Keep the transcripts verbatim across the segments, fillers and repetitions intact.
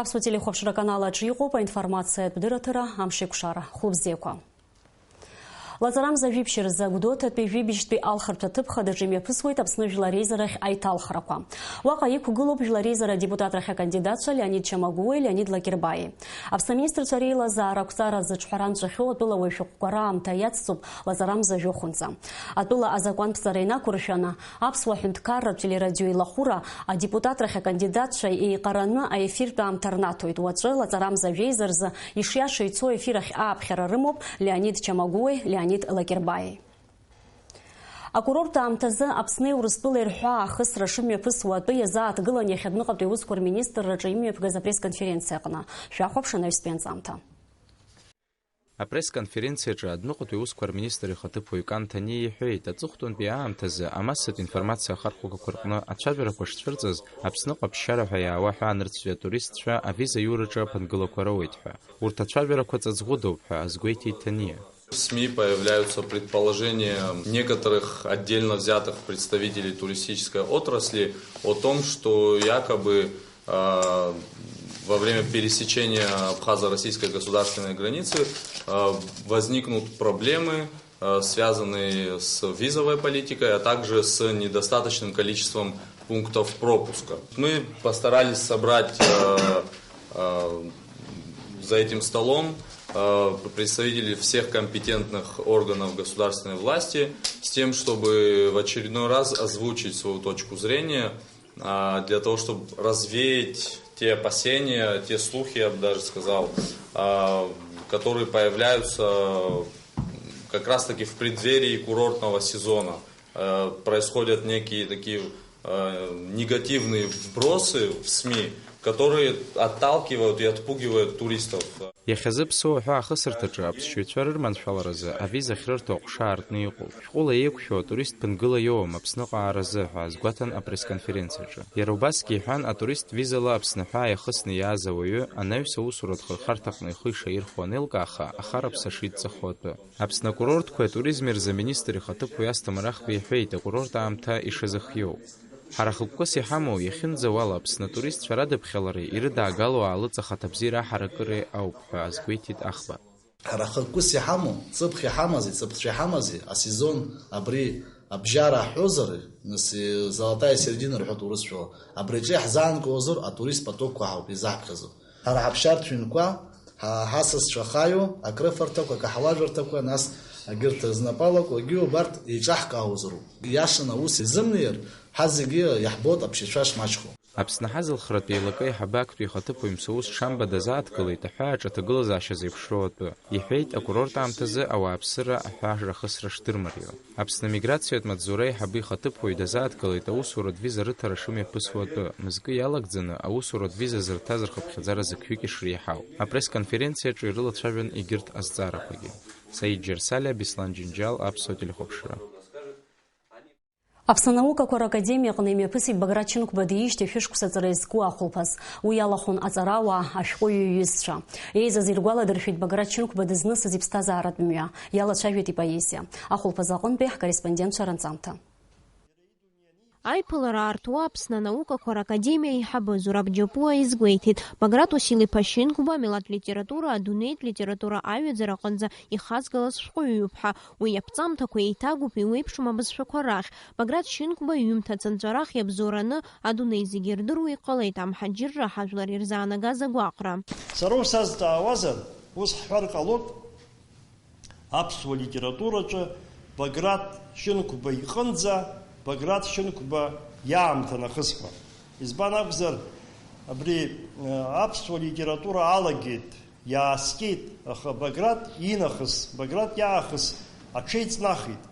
Аԥсуа телехәаԥшра аканал аҿы иҟоуп аинформациатә дырраҭара Амшеикәшара. Хәлыбзиақәа. Лаҵарамза жәибжь рзы Гәдоуҭатәи жәибжьтәи алхырҭәа ҭыԥ хадаҿы имҩаԥысуеит Аԥсны Жәлар Реизарахь аиҭалхрақәа. Уаҟа иқәгылоуп Жәлар Реизара адепутатра ахь акандидатцәа Леонид Чамагәуеи Леонид Лакербаи. Аԥсны аминистрцәа реилазаара ақәҵара зыҿҳәара анҵәахьоу атәыла уаҩ шәҟәқәа раамҭа иацҵоуп лаҵарамза жәохәынӡа. Атәыла азакәанԥҵара инақәыршәаны, Аԥсуа ҳәынҭқарратә телерадио еилахәыра адепутатрахь акандидатцәа еиҟараны аефиртә аамҭа рнаҭоит. Уаҵәы лаҵарамза жәеиза рзы ишиаша ицо ефир ахь ааԥхьара рымоуп Леонид Чамагәуеи Леонид Лакербаии. Акурорт аамҭазы Аԥсни Урыстәылеи рҳәаа ахысра шымҩаԥысуа атәы иазааҭгылан иахьатәныҟатәи аусқәа рминистрраҿы имҩаԥгаз апресс-конференциа аҟны. Шәахәаԥшын аҩстәи анҵамҭа. Апресс-конференциаҿы адәныҟатәи аусқәа рминистр ихаҭыԥуаҩ Кан Ҭаниа иҳәеит, аҵыхәтәантәи аамҭазы амассатә информациа ахархәага қәырҟны ацәажәарақәа шцәырҵыз, Аԥсныҟа ԥсшьара ҳәа иаауа аҳәаа анырцәтәи атуристцәа авиза аиураҿы аԥынгылақәа роуеит ҳәа. Урҭ ацәажәарақәа ҵаҵӷәыдоуп ҳәа азгәеиҭеит Ҭаниа. В СМИ появляются предположения некоторых отдельно взятых представителей туристической отрасли о том, что якобы, а, во время пересечения абхазо-российской государственной границы, а, возникнут проблемы, а, связанные с визовой политикой, а также с недостаточным количеством пунктов пропуска. Мы постарались собрать, а, а, за этим столом, а, представителей всех компетентных органов государственной власти с тем, чтобы в очередной раз озвучить свою точку зрения, а, для того, чтобы развеять те опасения, те слухи, я бы даже сказал, а, которые появляются как раз-таки в преддверии курортного сезона. Э, происходят некие такие, э, негативные вбросы в СМИ, которые отталкивают и отпугивают туристов. Иахьазы Ԥсоу аҳәаа ахысырҭаҿы аԥсшьаҩцәа рырманшәаларазы авиза ахьрырҭо аҟәша аартны иҟоуп. Шәҟәыла еиқәшәо атурист ԥынгыла иоуам Аԥсныҟа ааразы ҳәа азгәаҭан апресс-конференциаҿы. Иара убасгьы иҳәан, атурист визала Аԥсны аҳәаа иахысны иааз ауаҩы анаҩс аусуратә хырхарҭаҟны ихы ишаирхәо анеилкааха, ахараԥса шидҵахо атәы. Аԥсны акурортқәеи атуризми рзы аминистр ихаҭыԥуаҩ Асҭамыр Ахба иҳәеит, акурорт аамҭа ишазыхиоу. Ҳара хықәкыс иҳамоу, иахьынӡауала Аԥсны атуристцәа радыԥхьалареи ирыдаагало аалыҵ ахаҭабзиара аҳаракыреи ауп ҳәа азгәеиҭеит Ахба. Ҳара хықәкыс иҳамоу, ҵыԥх иҳамази, ҵыԥхцәа иҳамази, асезон абри абжьара ҳҳәозар, нас, золотая середина рҳәоит урысшәала, абри аҿы иаҳзаанкылозар, атурист потокқәа ҳауп изаҳԥхьаӡо. Ҳара ҳаԥсшьарҭа ҩнқәа, ҳа-, ҳасасцәа ахаҩо, акрыфарҭақәа, акаҳуажәырҭақәа, нас егьырҭ знапалақәагьы убарҭ еиҿаҳкаауазароуп. Иашан аус изымнеир, ҳазегьы иаҳбоит аԥсшьацәа шмаҷхо. Аԥсны ҳазылхратә еилакы аиҳабы актәи ихаҭыԥуаҩ Мсоусҭ Шамба дазааҭгылеит аҳәааҿы аҭагылазаашьа зеиԥшроу атәы. Иҳәеит, акурорт аамҭазы ауааԥсыра аҳәаа рахысра шдырмарио. Аԥсны амиграциатә маҵзура аиҳабы ихаҭыԥуаҩ дазааҭгылеит аусуратә виза рыҭара шымҩаԥысуа атәы, мызкы иалагӡаны аусуратә виза зырҭаз рхыԥхьаӡара зықьҩык ишреиҳау. Апресс-конференциаҿы ирылацәажәон егьырҭ азҵаарақәагьы. Саид Џьарсалиа, Беслан Џьынџьал, Аԥсуа телехәаԥшра. Аԥсны анаукақәа ракадемиа аҟны имҩаԥысит Баграт Шьынқәба диижьҭеи шәышықәса ҵра иазку ахәылԥаз. Уи иалахәын аҵарауаа, ашәҟәыҩҩы иҩызцәа. Еизаз иргәаладыршәеит Баграт Шьынқәба дызнысыз иԥсҭазааратә мҩа, иалацәажәеит ипоезиа. Ахәылԥаз аҟынтәи ҳкорреспондентцәа ранҵамҭа. Аиԥылара аартуа Аԥсны анаукақәа ракадемиа аиҳабы Зураб Џьапуа изгәеиҭеит, Баграт Уасил-иԥа Шьынқәба амилаҭ литература адунеитә литература аҩаӡара аҟынӡа ихазгалаз шәҟәыҩҩуп ҳәа. Уи иаԥҵамҭақәа еиҭагоуп иуеиԥшым абызшәақәа рахь. Баграт Шьынқәба иҩымҭа цынҵәарах иабзоураны адунеи зегьы ирдыруа иҟалеит, амҳаџьырра ҳажәлар ирзаанагаз агәаҟра. Сара усазҵаауазар, ус ҳҳәар ҟалоит, аԥсуа литератураҿы Баграт Шьынқәба иҟынӡа Баграт Шьынқәба иаамҭа нахыс ҳәа. Избан акәзар, абри, э, аԥсуа литература алагеит, иааскьеит, аха Баграт инахыс, Баграт иаахыс аҽеиҵнахит.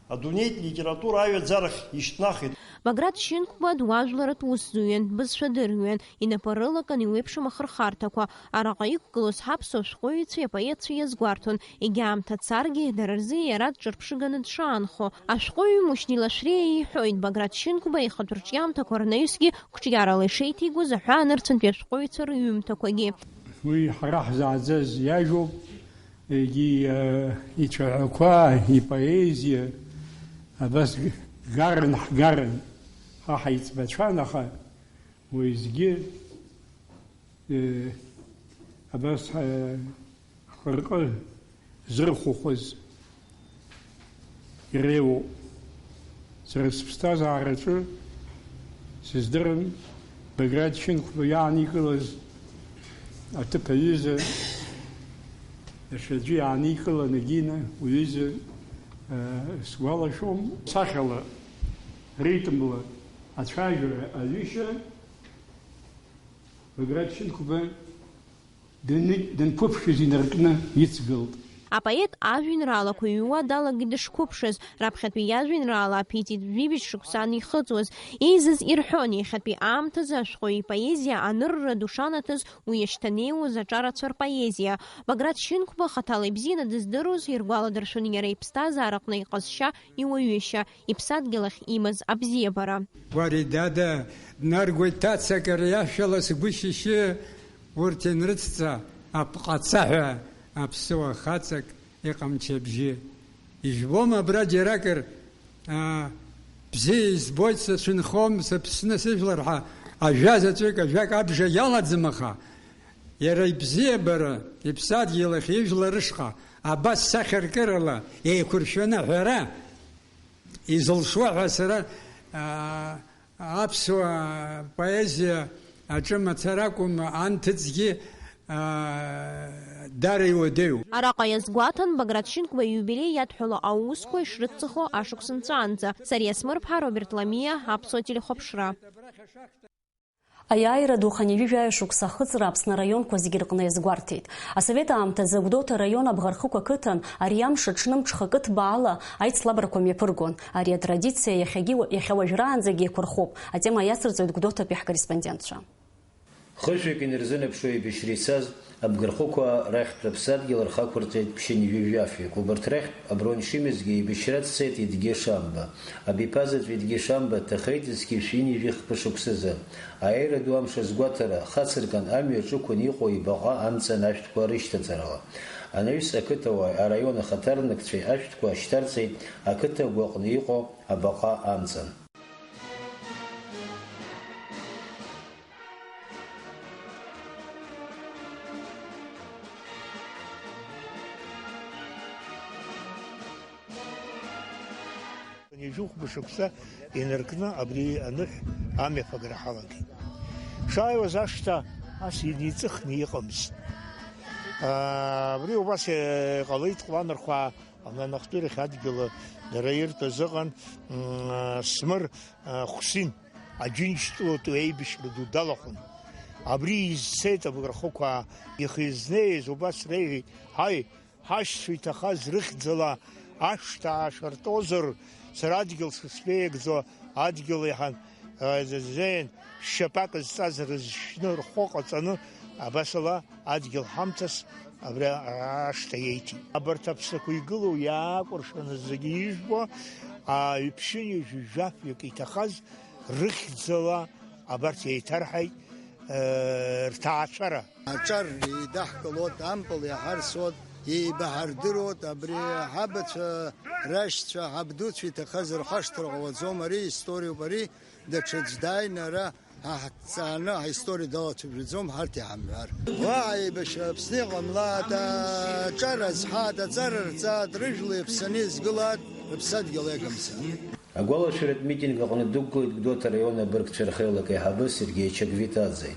Адунеитә литература аҩаӡарахь ишьҭнахит. Баграт Шьынқәба дуаажәларатә усзуҩын, бызшәадырҩуан, инапы рылакын иуеиԥшым ахырхарҭақәа. Араҟа иқәгылоз ҳаԥсуа шәҟәыҩҩцәеи апоетцәеи иазгәарҭон, егьа аамҭа царгьы, дара рзы иара дҿырԥшыганы дшаанхо. Ашәҟәыҩҩы Мушьни Лашәриа иҳәоит, Баграт Шьынқәба ихатә рҿиамҭақәа рнаҩсгьы қәҿиарала ишеиҭигоз аҳәаанырцәынтәи ашәҟәыҩҩцәа рыҩымҭақәагьы. Уи ҳара ҳзааӡаз иажәоуп, егьи, э, ицәаҳәақәа, ипоезиа, абас г-, гарын, ҳгарын, ҳа ҳаиҵбацәан, аха уеизгьы Э, абас, э, ҳхырҟы зырхәахәаз иреиуоуп. Сара сыԥсҭазаараҿы сыздырам Баграт Шьынқәба иааникылаз аҭыԥ аҩыза, иахьа аӡәы иааникылан егьина уҩыза, э, сгәалашәом. Сахьала, ритмла ацәажәара аҩышьа Баграт Шьынқәба даны-, данқәыԥшыз инаркны ицгылт. Апоет ажәеинраалақәа иҩуа далагеит дышқәыԥшыз, раԥхьатәи иажәеинраала аԥиҵеит жәибжь шықәса анихыҵуаз. Еизаз ирҳәон, иахьатәи аамҭазы ашәҟәы ипоезиа анырра ду шанаҭаз уи иашьҭанеиуаз аҿарацәа рпоезиа. Баграт Шьынқәба хаҭала ибзианы дыздыруаз иргәаладыршәон иара иԥсҭазаараҟны иҟазшьа, иуаҩышьа, иԥсадгьыл ахь имаз абзиабара. Уари дада, днаргоит ҭацак ари ашәала сгәы шьышьы, урҭ ианрыцҵа, апҟацаҳәа аԥсуа хаҵак иҟамчи абжьи. Ижәбома абра џьаракыр, аа, бзиа избоит, сацәынхом, сыԥсны сыжәлар ҳәа ажәа заҵәык, ажәак абжа иалаӡам, аха иара ибзиабара, иԥсадгьыл ахь ижәлар рышҟа абас сахьаркырала еиқәыршәаны аҳәара, изылшо ҳәа сара, аа, аԥсуа поезиа аҿы мацара акәым, анҭыҵгьы, аа, дара иуадаҩуп. Араҟа иазгәаҭан Баграт Шьынқәба ииубилеи иадҳәало аусқәа ишрыцҵахо ашықәс нҵәаанӡа. Сариа Смырԥҳа, Роберт Ламиа, Аԥсуа телехәаԥшра. Аиааира ду хынҩажәи жәаҩа шықәса ахыҵра Аԥсны араионқәа зегьы рҟны иазгәарҭеит. Асовет аамҭазы Гәдоуҭа араион Абӷархықә ақыҭан ари амш аҽны мҽхакы ҭбаала аицлабрақәа мҩаԥыргон. Ари атрадициа иахьагьы уа-, иахьа уажәраанӡагьы еиқәырхоуп. Атема иацырҵоит Гәдоуҭатәи ҳкорреспондентцәа. Хышәҩык инарзынаԥшуа еибашьра ицаз Абгархәқәа рахьтә аԥсадгьыл рхы ақәырҵеит ԥшьынҩажәи жәафҩык. Убарҭ рахьтә аброн шимазгьы еибашьра дцеит Едгьы Шамба. Абиԥа заҵә Едгьы Шамба дҭахеит зқьи жәшәи ҩынҩажәи хԥа шықәсазы. Аиааира ду амш азгәаҭара хацыркын амҩа аҿықәын иҟоу ибаҟа амҵан ашәҭқәа рышьҭаҵарала. Анаҩс ақыҭауааи араион ахаҭарнакцәеи ашәҭқәа ашьҭарҵеит ақыҭа агәаҟны иҟоу абаҟа амҵан. Ҩажәихәба шықәса инаркны абри аныҳә амҩаԥагара ҳалагеит. Шааиуаз ашҭа ас инеиҵыхны иҟамызт. Абри убас иҟалеит Ҟәланырхәаа. Ананахтәирахь адгьыл дара иртәыз ыҟан, м, Смыр, а, Хәсин, Аџьынџьтәылатәи аибашьра ду далахәын. Абри изцеит абырхықәаа, ихы изнеиз убас реиҳәеит, ҳаи, ҳашьцәа иҭахаз рыхьӡала ашҭа аашәыртозар, сара адгьыл сышԥеиагӡо, адгьыл иаҳан, а, зеин шьапак зҵаз рызшьны рхәы ҟаҵаны, абасала адгьыл ҳамҭас абри ашҭа иеиҭеит. Абарҭ аԥсақәа игылоу иаакәыршаны зегьы ижәбо, а, ҩԥшьынҩажәи жәафҩык иҭахаз рыхьӡала абарҭ еиҭарҳаит, э, рҭаацәара. Аҿар еидаҳкылоит, ампыл иаҳарсуеит, еибаҳардыруеит, абри ҳабацәа рашьцәа, ҳабдуцәа иҭахаз рхашҭра ҟалаӡом, ари историоуп, ари даҽаӡә дааины ара ҳа ҳҭҵааны ҳаисториа далацәажәаӡом, ҳарҭ иҳамҳәар. Уаҳа еибашьра Аԥсны иҟамлааит, аҿар азҳааит, аҵара рҵааит, рыжәла иаԥсаны изгылааит, рыԥсадгьыл иагымзааит. Агәалашәаратә митинг аҟны дықәгылеит Гәдоуҭа араион абыргцәа рхеилак аиҳабы Сергеи Чагвитаӡе.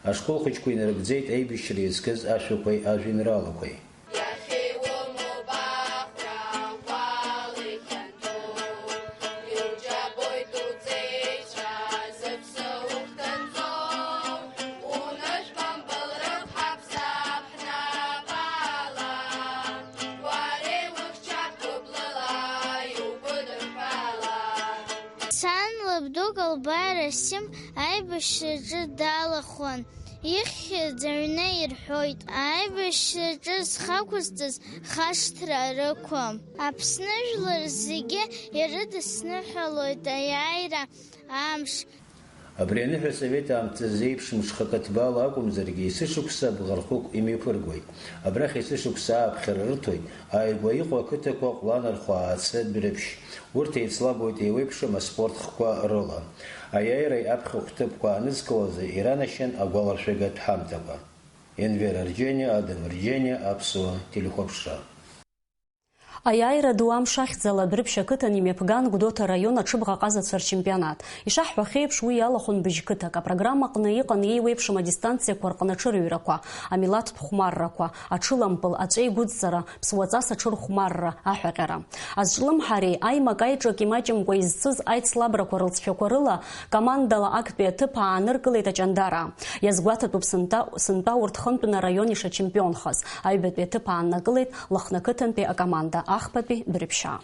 Ашкол хәыҷқәа инарыгӡеит аибашьра иазкыз ашәақәеи ажәеинраалақәеи. Иахьа иумоуп ахәра ӷәӷәала ихьанҭоу, иуџьабоит уҵеицәа, зыԥсы ухҭанҵоу, унышә бамбыл рыхәҳа бзаԥ ҳнапала, уареи ухьчап гәыблыла иугәыдырҳәала. Сан лабду Калбаи Расим аибашьраҿы далахәын. Ихьӡ аҩны ирҳәоит, аибашьраҿы зхы ақәызҵаз хашҭра рықәым. Аԥсны жәлар зегьы ирыдысныҳәалоит аиааира амш. Абри аныҳәа асовет аамҭазы еиԥш мҽхакы ҭбаала акәымзаргьы, есышықәса абӷархықә имҩаԥыргоит. Абрахь есышықәса ааԥхьара рыҭоит, ааигәа иҟоу ақыҭақәа Ҟәланархәаа, Ацэ, Дәрыԥшь. Урҭ еицлабуеит еиуеиԥшым аспорт хкқәа рыла. Аиааиреи аԥхьахә ҭыԥқәа анызкылазы иранашьан агәаларшәагатә ҳамҭақәа. Енвер Арџьениа, Адам Арџьениа, Аԥсуа телехәаԥшра. Аиааира ду амш ахьӡала Дәрыԥшь ақыҭан имҩаԥган Гәдоуҭа араион аҽыбӷаҟазацәа рчемпионат. Ишаҳҳәахьеиԥш, уи иалахәын быжь қыҭак. Апрограмма аҟны иҟан еиуеиԥшым адистанциақәа рҟны аҽырыҩрақәа, амилаҭтә хәмаррақәа, аҽылампыл, аҵәеигәыдҵара, ԥсуаҵас аҽырхәмарра, аҳәаҟьара. Азҿлымҳареи аимак-аиҿак имаҷымкәа изцыз аицлабрақәа рылҵшәақәа рыла, командала актәи аҭыԥ ааныркылеит Аҷандараа. Иазгәаҭатәуп сынтәа, сынтәа урҭ хынтәны араион ишачемпионхаз. Аҩбатәи аҭыԥ ааннакылеит Лыхны ақыҭантәи акоманда, ахԥатәи Дәрыԥшьаа.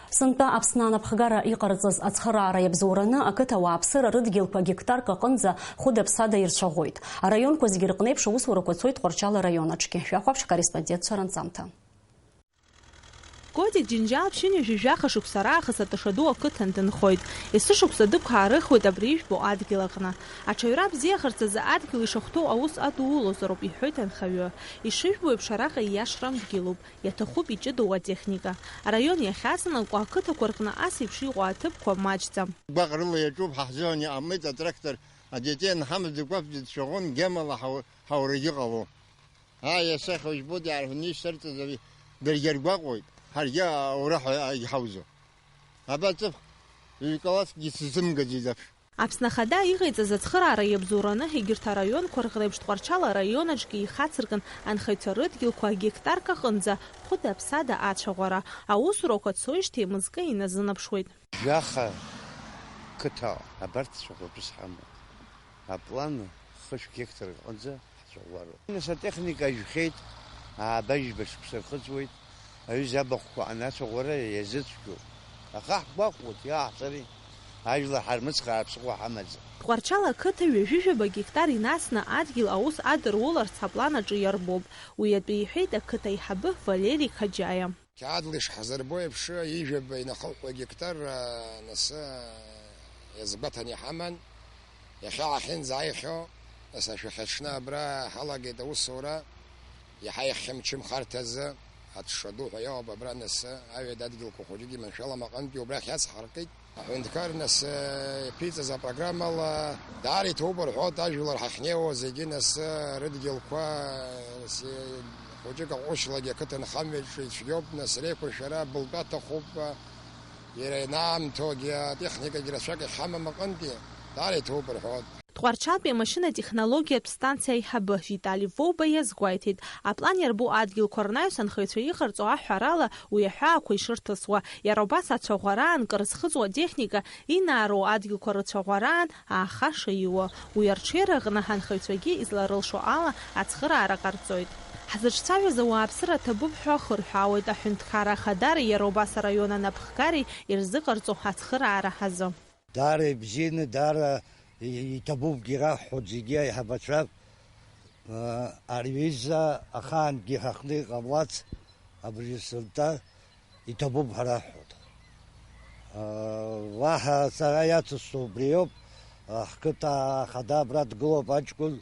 Сынтәа Аԥсны анапхгара иҟарҵаз ацхыраара иабзоураны ақыҭа ауааԥсыра рыдгьылқәа гектарк аҟынӡа хәыда-ԥсада ирцәаӷәоит. Араионқәа зегьы рҟны еиԥш аусурақәа цоит Тҟәарчал араион аҿгьы. Шәахәаԥш акорреспондентцәа ранҵамҭа. Коти Џьынџьал ԥшьынҩажәи жәаха шықәса раахыс Атышаду ақыҭан дынхоит. Есышықәса дықәаарыхуеит абри ижәбо адгьыл аҟны. Аҽаҩра бзиахарц азы адгьыл ишахәҭоу аус адулозароуп, иҳәоит анхаҩы. Ишыжәбо еиԥш, араҟа ииашарам дгьылуп, иаҭахуп иҷыдоу атехника. Араион иахьаҵанакуа ақыҭақәа рҟны ас еиԥш иҟоу аҭыԥқәа маҷӡам. Гәаҟрыла иаҿуп, ҳзыҳәан иҟамлеит атрактор, адетен ҳамаӡа гәаԥ дыцәаӷәон, гьамала ҳау-, ҳаурагьы ҟало. Ааи, асахьа ужәбоит, иаарҳәны ишьҭарҵаз ари даргьы аргәаҟуеит, ҳаргьы аура ҳәа иҳауӡом. Аба ҵыԥх, ҩ-классгьы сзымгаӡеит аԥш. Аԥсны Ахада иҟаиҵаз ацхыраара иабзоураны егьырҭ араионқәа рҟны еиԥш Тҟәарчал араион аҿгьы ихацыркын анхаҩцәа рыдгьылқәа гектарк аҟынӡа хәыда-ԥсада ацәаӷәара. Аусурақәа цоижьҭеи мызкы иназынаԥшуеит. Жәаха қыҭа абарҭ цәаӷәатәыс ҳамоуп. Аплан хышә гектар рҟынӡа ҳцәаӷәароуп. Нас атехника ажәхьеит, ааба-жәба шықәса рхыҵуеит, аҩыза абахәқәа анацәаӷәара иазыцәгьоуп. Аха ҳгәаҟуеит, иааҳҵари, ажәлар ҳармыцхраар ԥсыхәа ҳамаӡам. Тҟәарчал ақыҭа ҩажәижәаба гектар инасны адгьыл аус адыруларц аплан аҿы иарбоуп. Уи атәы иҳәеит ақыҭа аиҳабы Валери Қаџьаиа. Қьаадла ишҳазырбо еиԥш, ижәаба инахыҳәҳәо гектар, а, нас, а, иазгәаҭаны иҳаман. Иахьа ҳахьынӡааихьоу, нас ашәахьаҽны абра ҳалагеит аусура, иаҳа ихьымчымхарҭазы, аҽша ду ҳәа иоуп абра, нас, аҩада адгьылқәа хәыҷык иманшәалам аҟынтәи убрахь иацҳаркит. Аҳәынҭқар, нас, иаԥиҵаз апрограммала даара иҭоуп рҳәоит, ажәлар ҳахьнеиуа зегьы, нас, рыдгьылқәа, нас, хәыҷык аҟәышлагьы ақыҭанхамҩаҿы ицәгьоуп, нас, реиқәыршәара былтәы аҭахуп, иара ианаамҭоугьы атехникагьы рацәак иҳамам аҟынтәи, даара иҭоуп рҳәоит. Тҟәарчалтәи амашьынатехнологиатә станциа аиҳабы Витали Воуба иазгәеиҭеит, аплан иарбоу адгьылқәа рнаҩс анхаҩцәа иҟарҵо аҳәарала, уи аҳәаақәа ишырҭысуа, иара убас ацәаӷәараан кыр зхыҵуа атехника инаароу адгьылқәа рыцәаӷәараан ааха шаиуа, уи арҽеира аҟны ҳанхаҩцәагьы изларылшо ала ацхыраара ҟарҵоит. Ҳзыҿцәажәаз ауааԥсыра ҭабуп ҳәа ахырҳәаауеит аҳәынҭқарра ахадареи иара убас араион анапхгареи ирзыҟарҵо ацхыраара азы. Даара ибзианы, даара и-, иҭабуп, ираҳҳәоит зегьы аиҳабацәа. Ари аҩыза ахаангьы ҳаҟны иҟамлац, абыржәы сынтәа иҭабуп ҳәа раҳҳәоит. Уаҳа сара иацысҵо убриоуп, ҳқыҭа ахада абра дгылоуп аҷкәын,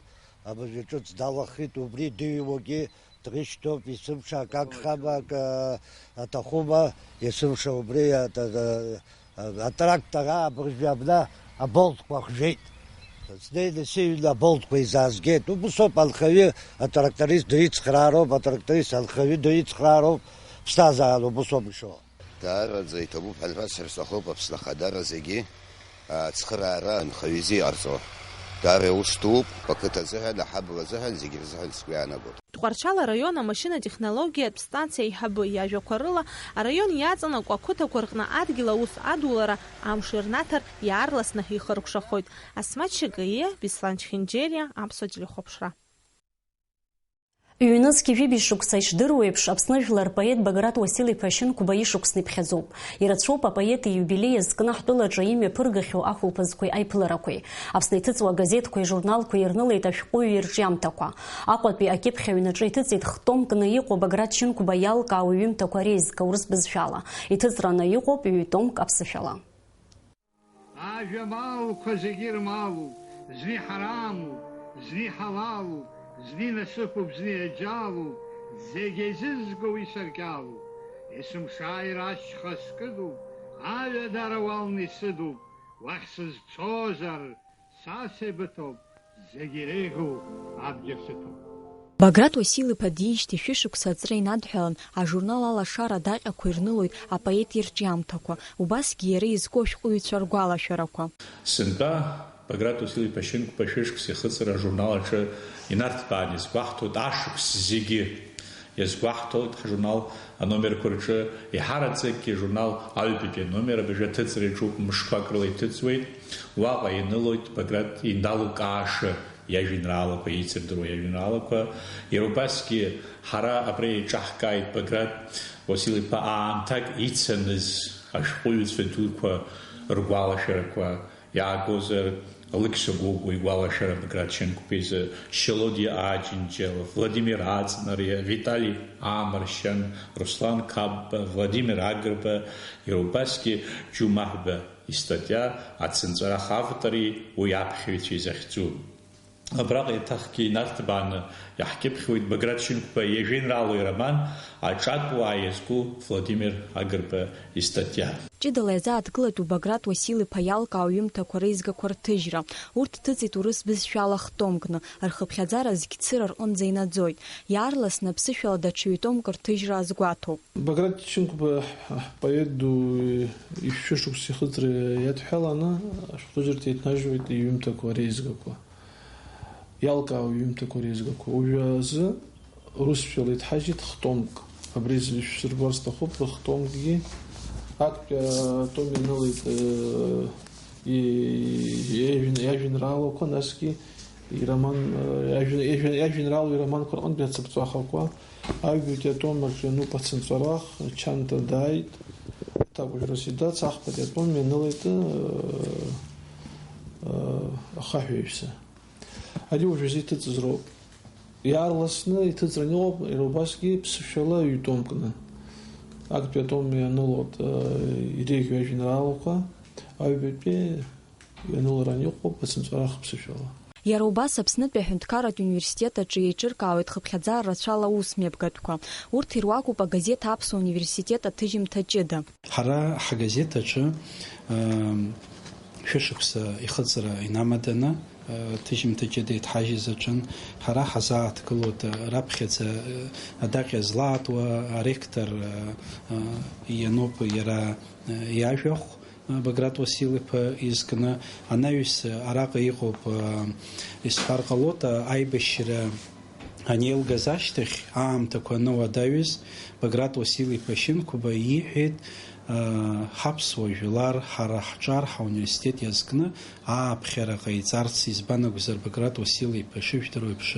абыржәы ҿыц далахеит, убри дыҩуагьы дрышьҭоуп, есымша акы агхама, акы аҭахума, есымша убри ат-, ат-, атрактор абыржәы абна аболтқәа хжәеит. Снеины сыҩны аболтқәа изаазгеит. Убысоуп анхаҩы атракторист дырицхраароуп, атракторист анхаҩы дырицхраароуп, ԥсҭазаарала убысоуп ишо. Даараӡа иҭабуп ҳәа лҳәар сара сҭахуп, Аԥсны ахадара зегьы ацхыраара анхаҩы изы иҟарҵо. Даара иус дууп, ақыҭа азыҳәан, аҳабла азыҳәан, зегьы рзыҳәан сгәы иаанагоит. Тҟәарчал араион амашьынатехнологиатә станциа аиҳабы иажәақәа рыла, араион иаҵанакуа ақыҭақәа рҟны адгьыл аус адулара амш ирнаҭар иаарласны ихыркәшахоит. Асмаҭ Шьакаиа, Беслан Чхинџьериа, Аԥсуа телехәаԥшра. Ҩнызқь жәибжь шықәса ишдыруеиԥш, Аԥсны жәлар рпоет Баграт Уасил-иԥа Шьынқәба ишықәсны иԥхьаӡоуп. Ирацәоуп апоет ииубилеи азкны ҳтәылаҿы имҩаԥыргахьоу ахәылԥазқәеи аиԥыларақәеи. Аԥсны иҭыҵуа агазеҭқәеи ажурналқәеи ирнылеит ашәҟәыҩҩы ирҿиамҭақәа. Аҟәатәи акьыԥхь аҩнаҿы иҭыҵит х-томкны иҟоу Баграт Шьынқәба иалкаау иҩымҭақәа реизга урыс бызшәала. Иҭыҵраны иҟоуп ҩ-томк аԥсышәала. Ажәа малқәа зегьы ирмалуп, зны иҳарамуп, зны иҳалалуп, зны инасыԥуп, зны иаџьалуп, зегь еизызго уи саркьалуп. Есымшааира ашьха скыдуп, аҩадара уалны исыдуп, уахь сызцозар, са сеибыҭоуп, зегь иреиӷьу абџьар сыҭоуп. Баграт Уасил-иԥа диижьҭеи шәышықәса аҵра инадҳәалан, ажурнал Алашара адаҟьақәа ирнылоит апоет ирҿиамҭақәа, убасгьы иара изку ашәҟәыҩҩцәа ргәалашәарақәа. Сынтәа Баграт Уасил-иԥа Шьынқәба шәышықәса ихыҵра ажурнал аҿы инарҭбааны иазгәаҳҭоит ашықәс зегьы. Иазгәаҳҭоит ҳжурнал аномерқәа рҿы, еиҳараӡакгьы ажурнал аҩбатәи аномер абыржәы аҭыҵра иаҿуп, мышқәак рыла иҭыҵуеит. Уаҟа инылоит Баграт Индалу Каашы иажәеинраалақәа, еицырдыруа иажәеинраалақәа. Иара убасгьы ҳара абра еиҿаҳкааит Баграт Уасил-иԥа аамҭак ицаныз ашәҟәыҩҩцәа дуқәа ргәалашәарақәа. Иаагозар, Алықьса Гогәуа игәалашәара Баграт Шьынқәба изы, Шьалодиа Аџьынџьал, Владимир Аҵнариа, Витали Аамыршьан, Руслан Қапба, Владимир Агрба, иара убасгьы Џьумаҳәба истатиа Ацынҵәарах автори уи аԥхьаҩцәеи захьӡу. Абраҟа еиҭахгьы инарҭбааны иаҳкьыԥхьуеит Баграт Шьынқәба иажәеинраалоу ироман Аҿатәуаа иазку Владимир Агрба истатиа. Ҷыдала иазааҭгылатәу Баграт Уасил-иԥа иалкаау иҩымҭақәа реизгақәа рҭыжьра. Урҭ ҭыҵит урыс бызшәала хтомкны, рхыԥхьаӡара зқьцыра рҟынӡа инаӡоит. Иаарласны аԥсышәала даҽа ҩ-томк рҭыжьра азгәаҭоуп. Баграт Шьынқәба, ҳпоет ду, ишәышықәса ихыҵра иадҳәаланы ашәҟәыжьырҭа иҭнажьуеит иҩымҭақәа реизгақәа. Иалкаау иҩымҭақәа реизгақәа. Уажәазы урысшәала иҭҳажьит хтомк. Абри зышәсырбар сҭахуп, рыхтомкгьы актәи атом ианылеит, э, и-, иажәен-, иажәеинраалақәа, насгьы ироман, э, иажәен-, иажәен-, иажәеинраалоу ироманқәа рҟынтәи ацыԥҵәахақәа. Аҩбатәи атом аҿы иануп Ацынҵәарах, Чанта дааит, Ҭакәажә Расидац, ахԥатәи атом ианылеит, э, э, Ахаҳә иаҩса. Ари уажәазы иҭыҵыз роуп. Иаарласны иҭыҵран иҟоуп, иара убасгьы ԥсышәала ҩ-томкны. Актәи атом ианылоит, э, иреиӷьу ажәеинраалақәа, аҩбатәи ианыларан иҟоуп Ацынҵәарах ԥсышәала. Иара убас Аԥснытәи аҳәынҭқарратә университет аҿы еиҿыркаауеит хыԥхьаӡара рацәала аусмҩаԥгатәқәа. Урҭ ируакуп агазеҭ Аԥсуа университет аҭыжьымҭа ҷыда. Ҳара ҳгазеҭ аҿы, ам, шәышықәса ихыҵра инамаданы, а, ҭыжьымҭа ҷыда иҭҳажьыз аҿын. Ҳара ҳазааҭгылоит, а, раԥхьаӡа, а, адаҟьа злаатуа аректор, а, а, иануп иара, а, иажәахә, а, Баграт Уасил-иԥа изкны. Анаҩс араҟа иҟоуп, а, исҳәар ҟалоит, а, аибашьра анеилгаз ашьҭахь, аамҭақәа ануадаҩыз, Баграт Уасил-иԥа Шьынқәба ииҳәеит, аа, ҳаԥсуа жәлар ҳара ҳҿар ҳауниверситет иазкны ааԥхьара ҟаиҵарц, избан акәзар, Баграт Уасил-иԥа ишыжәдыруа еиԥш,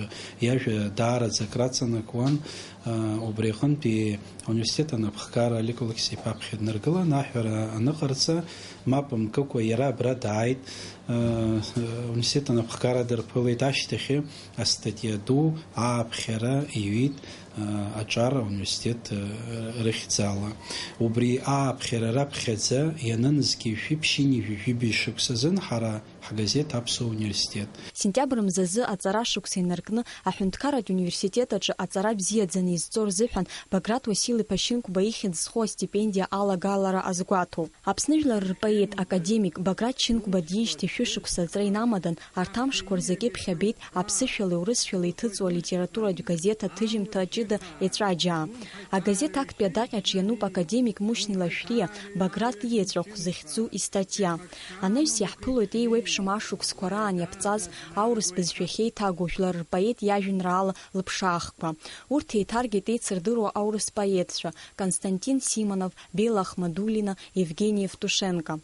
иажәа даараӡа акраҵанакуан, аа, убри аҟынтәи ауниверситет анапхгара Олег Алықьса-иԥа аԥхьа днаргылан, аҳәара аныҟарҵа, мап мкыкәа иара абра дааит, аа, ауниверситет анапхгара дырԥылеит, ашьҭахьы астатиа ду ааԥхьара иҩит, аа, аҿар ауниверситет, аа, рыхьӡала. Убри ааԥхьара раԥхьаӡа ианыназгьы шәиԥшьыни жәибжьи шықәсазын ҳара ҳгазеҭ Аԥсуа университет. Сентиабр мзазы аҵара шықәса инаркны аҳәынҭқарратә университет аҿы аҵара бзиаӡаны изҵо рзыҳәан Баграт Уасил-иԥа Шьынқәба ихьӡ зху астипендиа алагалара азгәаҭоуп. Аԥсны жәлар рпоет, академик Баграт Шьынқәба диижьҭеи шәышықәса аҵра инамадан, арҭ амшқәа рзы акьыԥхь абеит аԥсышәалеи урысшәалеи иҭыҵуа алитературатә газеҭ аҭыжьымҭа ҷыда Еҵәаџьаа. Агазеҭ актәи адаҟьаҿ иануп академик Мушьни Лашәриа Баграт иеҵәахә захьӡу истатиа. Анаҩс иаҳԥылоит еиуеиԥшым ашықәсқәа раан иаԥҵаз аурыс бызшәахь еиҭагоу жәлар рпоет иажәеинраала лыԥшаахқәа. Урҭ еиҭаргеит еицырдыруа аурыс поетцәа Константин Симонов, Белла Ахмадуллина, Евгени Евтушенко.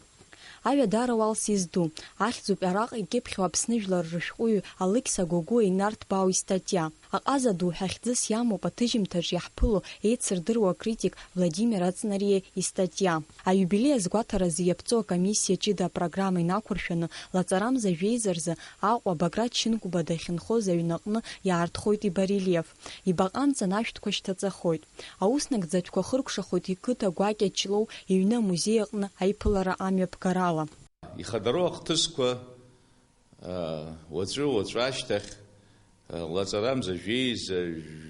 Аҩадара уалс изду, ахьӡуп араҟа икьыԥхьу Аԥсны жәлар рышәҟәыҩҩы Алықьса Гогәуа инарҭбаау истатиа. Аҟаза ду ҳәа хьӡыс иамоуп аҭыжьымҭаҿ иаҳԥыло еицырдыруа акритик Владимир Аҵнариа истатиа. Аиубилеи азгәаҭаразы иаԥҵоу акомиссиа ҷыда апрограмма инақәыршәаны, лаҵарамза жәеиза рзы Аҟәа Баграт Шьынқәба дахьынхоз аҩнаҟны иаартхоит ибарельеф. Ибаҟа амҵан ашәҭқәа шьҭаҵахоит. Аус нагӡатәқәа хыркәшахоит иқыҭа гәакьа Ҷлоу иҩны амузеи аҟны аиԥылара амҩаԥгарала. Ихадароу ахҭысқәа, а, уаҵәы, уаҵәы ашьҭахь, а, лаҵарамза жәеиза,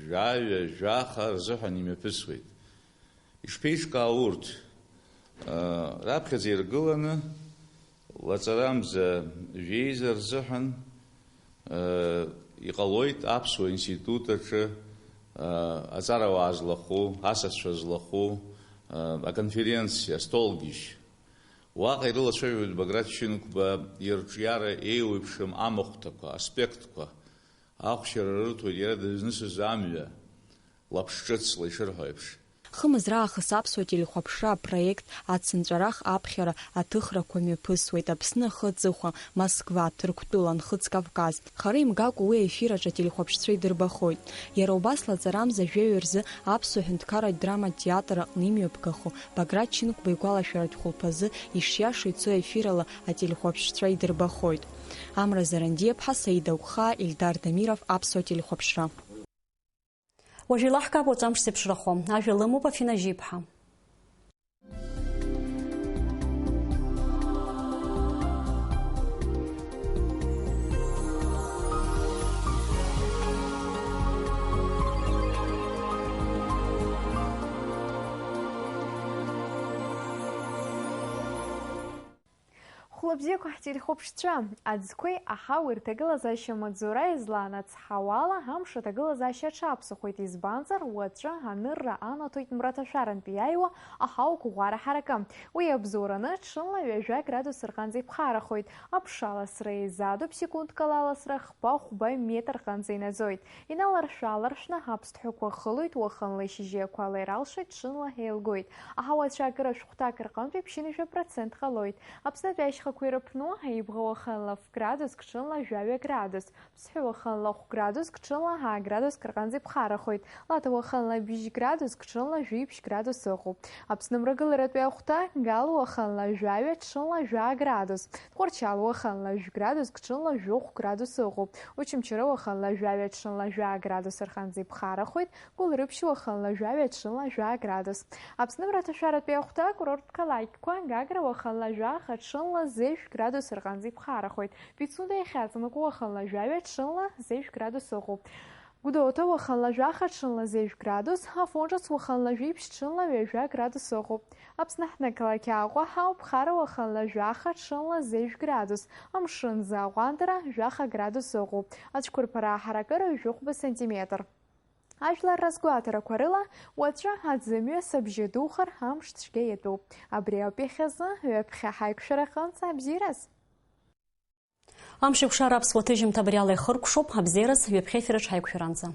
жәаҩа, жәаха рзыҳәан имҩаԥысуеит. Ишԥеиҿкаау урҭ? А, раԥхьаӡа иргыланы, лаҵарамза жәеиза рзыҳәан, а, иҟалоит Аԥсуа институт аҿы, а, аҵарауаа злахәу, асасцәа злахәу, а, аконференциа, астолгьежь. Уаҟа ирылацәажәоит Баграт Шьынқәба ирҿиара еиуеиԥшым амахәҭақәа, аспектқәа. Ахәшьара рырҭоит иара дызнысыз амҩа, лаԥш ҿыцла ишырҳәо еиԥш. Хымыз раахыс аԥсуа телехәаԥшра апроект ацынҵәарах аԥхьара аҭыхрақәа мҩаԥысуеит Аԥсны ахы аҵыхәа, Москва, Ҭырқәтәыла, Нхыҵ Кавказ. Хара имгакәа уи аефир аҿы ателехәаԥшцәа идырбахоит. Иара убас лаҵарамза жәаҩа рзы аԥсуа ҳәынҭқарратә драматә театр аҟны имҩаԥгахо Баграт Шьынқәба игәалашәаратә хәылԥазы ишиаша ицо ефирала ателехәаԥшцәа идырбахоит. Амра Зарандиаԥҳа, Саида Гәхаа, Ельдар Дамиров, аԥсуа телехәаԥшра. Уажә еилаҳкаап уаҵәы амш зеиԥшрахо. Ажәа лымоуп Афина Жьиԥҳа. Хәлабзиақәа ҳтелехәаԥшцәа, аӡқәеи аҳауеи рҭагылазаашьа маҵзура излаанацҳауала, амш аҭагылазаашьа аҽаԥсахуеит, избанзар, уаҵәы анырра анаҭоит мраҭашәарантәи иааиуа аҳауа қәыӷәӷәара ҳаракы. Уи абзоураны, ҽынла ҩажәа градус рҟынӡа иԥхарахоит. Аԥша аласра еизадоуп, секундк ала аласра хԥа-хәба метр рҟынӡа инаӡоит. Иналаршә-ааларшәны аԥсҭҳәақәа хылоит, уахынла ишьыжьи ақәа ала иралшоит, ҽынла еилгоит. Аҳауа ацәаакыра шәҟәҭак рҟынтәи ԥшьынҩажәа процент ҟалоит. Аԥснытәи ашьхақәа ирыԥну, Аибӷа уахынла ф-градуск, ҽынла жәаҩа градус, Ԥсҳәы уахынла хә-градуск, ҽынла аа градуск рҟынӡа иԥхарахоит, Лаҭа уахынла бжь градуск, ҽынла жәиԥшь градус ыҟоуп. Аԥсны мрагыларатәи ахәҭа, Гал уахынла жәаҩа, ҽынла жәаа градус, Тҟәарчал уахынла жәградуск, ҽынла жәохә градус ыҟоуп, Очамчыра уахынла жәаҩа, ҽынла жәаа градус рҟынӡа иԥхарахоит, Гәылрыԥшь уахынла жәаҩа, ҽынла жәаа градус. Аԥсны мраҭашәаратәи ахәҭа, акурорттә қалақьқәа, Гагра уахынла жәаха, ҽынла зежә градус рҟынӡа иԥхарахоит, Пицунда иахьаҵанакуа уахынла жәаҩа, ҽынла зежә градус ыҟоуп, Гәдоуҭа уахынла жәаха, ҽынла зежә градус, Афон ҿыц уахынла жәиԥшь, ҽынла ҩажәа градус ыҟоуп. Аԥсны ҳнықалақь Аҟәа ҳауп, Хара уахынла жәаха, ҽынла зежә градус, амшын заа ҟәандара, жәаха градус ыҟоуп, ацәқәырԥара аҳаракыра жәохәба сантиметр. Ажәлар разгәаҭарақәа рыла, уаҵәы аӡы амҩа сабжьы духар, амш цәгьа иатәуп. Абри ауп иахьазы, ҩаԥхьа ҳаиқәшәара аҟынӡа абзиараз. Амш еиқәшара аԥсуа ҭыжьымҭа абри ала ихыркәшоуп, абзиараз, ҩаԥхьа ефир аҿы ҳаиқәшәаранӡа.